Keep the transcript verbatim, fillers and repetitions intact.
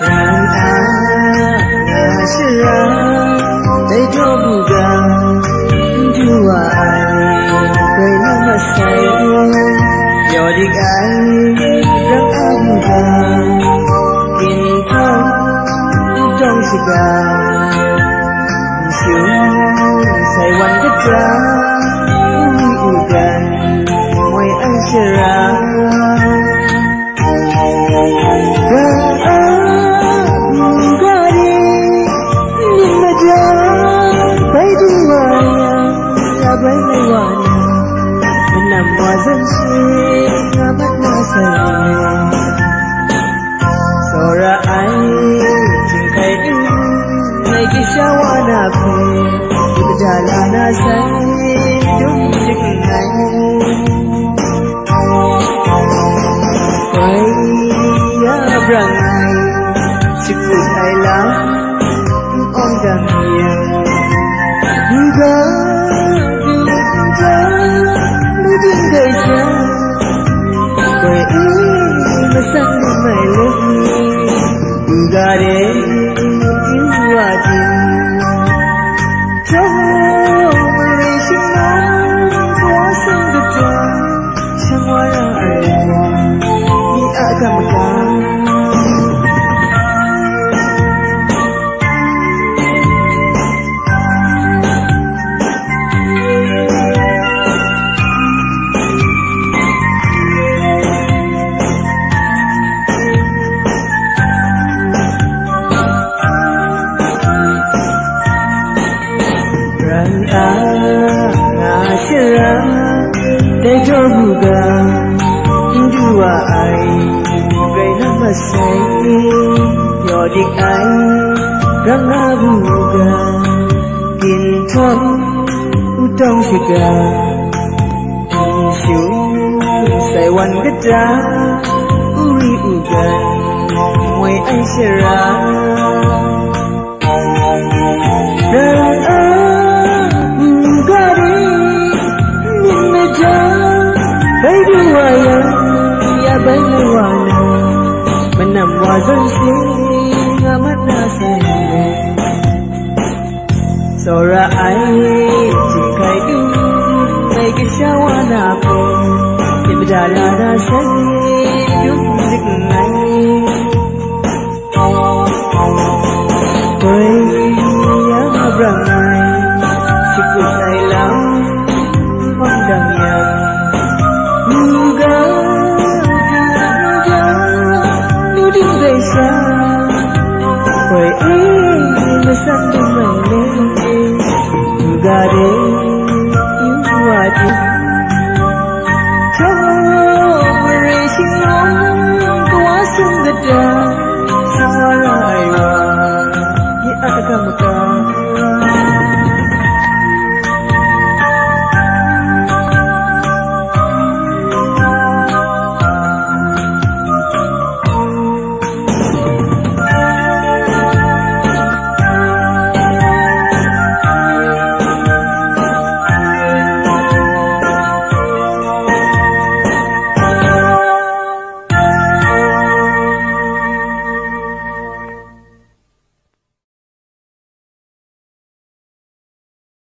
Rai a, nga shara, dai daw bu ga, n du wa ai, grai na masai, yaw dik ai, rang a bu ga, ginhtaw, n tawng shaga, n shung, sai wan kata, n wi u dan, moi ai shara. Ga a, ga re, ning maja, bai du wa ya, ya bai lai wa na, manam wa zan shi, nga mat na sai. Tsawra ai, htinghkai du, ngai kasha wa na hpe, du da la na sai, dum dik nngai. Koi ya brang ai, shakut ai lam, n awng dang yang. N ga, n ga, n ding dai sha, koi i, masang dum ai lung, n ga de, n wa ding. Jawng mare shingmang, kawa shang kata, shang wa ra ai wa, mi a kam ga. Rai a, nga shara, dai daw bu ga, n du wa ai, rai na masai, yaw dik ai, rang a bu ga, ginhtaw, u tawng shaga, n shung, sai wan kata, u ri u gan, moi ai shara. Rai a, n ga re, myit maja, bai du wa yang, ya bai lai wa na, manam wa zan shi, nga mat na sai. Tsawra ai, htinghkai du, ngai kasha wa na hpe, myit maja la na sai.